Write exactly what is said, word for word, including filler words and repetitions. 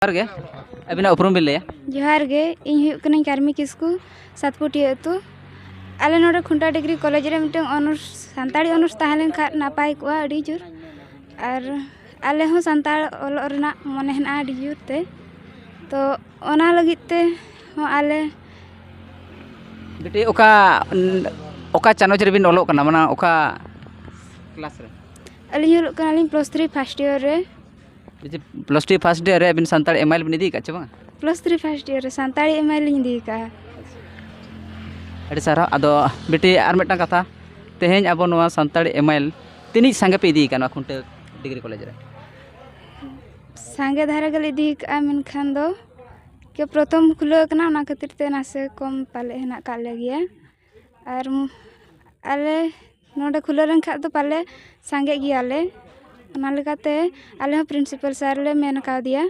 ᱡᱚᱦᱟᱨ ᱜᱮ, ᱟᱹᱵᱤᱱᱟᱜ ᱩᱯᱨᱩᱢ ᱵᱤᱱ ᱞᱟᱹᱭᱟ? ᱡᱚᱦᱟᱨ ᱜᱮ, ᱤᱧ ᱦᱩᱭᱩᱜ ᱠᱟᱹᱱᱟᱹᱧ ᱠᱟᱨᱢᱤ ᱠᱤᱥᱠᱩ, ᱥᱟᱛᱯᱩᱴᱤᱭᱟᱹ ᱟᱹᱛᱩ᱾ ᱟᱞᱮ ᱱᱚᱰᱮ ᱠᱷᱩᱱᱴᱟ ᱰᱤᱜᱽᱨᱤ ᱠᱚᱞᱮᱡᱽ ᱨᱮ ᱢᱤᱫᱴᱟᱝ ᱚᱱᱚᱨᱥ, ᱥᱟᱱᱛᱟᱲᱤ ᱚᱱᱚᱨᱥ ᱛᱟᱦᱮᱸ ᱞᱮᱱ ᱠᱷᱟᱱ ᱱᱟᱯᱟᱭ ᱠᱚᱜᱼᱟ ᱟᱹᱰᱤ ᱡᱳᱨ᱾ ᱟᱨ ᱟᱞᱮ ᱦᱚᱸ ᱥᱟᱱᱛᱟᱲ ᱚᱞᱚᱜ ᱨᱮᱱᱟᱜ ᱢᱚᱱᱮ ᱦᱮᱱᱟᱜᱼᱟ ᱟᱹᱰᱤ ᱡᱳᱨ ᱛᱮ, ᱛᱚ ᱚᱱᱟ ᱞᱟᱹᱜᱤᱫ ᱛᱮ ᱦᱚᱸ ᱟᱞᱮ ᱵᱤᱴᱤ, ᱚᱠᱟ, ᱚᱠᱟ ᱪᱟᱱᱟᱪ ᱨᱮᱵᱤᱱ ᱚᱞᱚᱜ ᱠᱟᱱᱟ, ᱢᱟᱱᱮ ᱚᱠᱟ ᱠᱞᱟᱥ ᱨᱮ? ᱟᱹᱞᱤᱧ ᱚᱞᱚᱜ ᱠᱟᱱᱟᱞᱤᱧ ᱯᱞᱟᱥ ᱛᱷᱨᱤ ᱯᱷᱟᱥᱴ ᱤᱭᱟᱨ ᱨᱮ᱾ ᱡᱩᱫᱤ ᱯᱞᱟᱥ ᱛᱷᱨᱤ ᱯᱷᱟᱥᱴ ᱤᱭᱟᱨ ᱨᱮ ᱟᱹᱵᱤᱱ ᱥᱟᱱᱛᱟᱲᱤ ᱮᱢ ᱟᱭ ᱮᱞ ᱵᱤᱱ ᱤᱫᱤ ᱟᱠᱟᱫ ᱪᱮ ᱵᱟᱝ? ᱯᱞᱟᱥ ᱛᱷᱨᱤ ᱯᱷᱟᱥᱴ ᱤᱭᱟᱨ ᱨᱮ ᱥᱟᱱᱛᱟᱲᱤ ᱮᱢ ᱟᱭ ᱮᱞ ᱞᱤᱧ ᱤᱫᱤ ᱟᱠᱟᱫᱼᱟ᱾ ᱟᱹᱰᱤ ᱥᱟᱨᱦᱟᱣ᱾ ᱟᱫᱚ ᱵᱤᱴᱤ, ᱟᱨ ᱢᱤᱫᱴᱟᱝ ᱠᱟᱛᱷᱟ, ᱛᱮᱦᱮᱧ ᱟᱵᱚ ᱱᱚᱣᱟ ᱥᱟᱱᱛᱟᱲᱤ ᱮᱢ ᱟᱭ ᱮᱞ ᱛᱤᱱᱟᱹᱜ ᱥᱟᱸᱜᱮ ᱯᱮ ᱤᱫᱤ ᱟᱠᱟᱫ ᱱᱚᱣᱟ ᱠᱷᱩᱱᱴᱟᱹ ᱰᱤᱜᱽᱨᱤ ᱠᱚᱞᱮᱡᱽ ᱨᱮ? ᱥᱟᱸᱜᱮ ᱫᱷᱟᱨᱟ ᱜᱮᱞᱮ ᱤᱫᱤ ᱟᱠᱟᱫᱼᱟ, ᱢᱮᱱᱠᱷᱟᱱ ᱫᱚ ᱠᱮ ᱯᱨᱚᱛᱷᱚᱢ ᱠᱷᱩᱞᱟᱹᱣ ᱟᱠᱟᱱᱟ, ᱚᱱᱟ ᱠᱷᱟᱹᱛᱤᱨ ᱛᱮ ᱱᱟᱥᱮ ᱠᱚᱢ ᱯᱟᱞᱮ ᱦᱮᱱᱟᱜ ᱟᱠᱟᱫ ᱞᱮᱜᱮᱭᱟ᱾ ᱟᱨ ᱢ-, ᱟᱞᱮ ᱱᱚᱰᱮ ᱠᱷᱩᱞᱟᱹᱣ ᱞᱮᱱᱠᱷᱟᱱ ᱫᱚ ᱯᱟᱞᱮ ᱥᱟᱸᱜᱮ ᱜᱮᱭᱟᱞᱮ, ᱚᱱᱟ ᱞᱮᱠᱟᱛᱮ ᱟᱞᱮ ᱦᱚᱸ ᱯᱨᱤᱱᱥᱤᱯᱟᱞ ᱥᱟᱨ ᱞᱮ ᱢᱮᱱ ᱠᱟᱣᱫᱮᱭᱟ᱾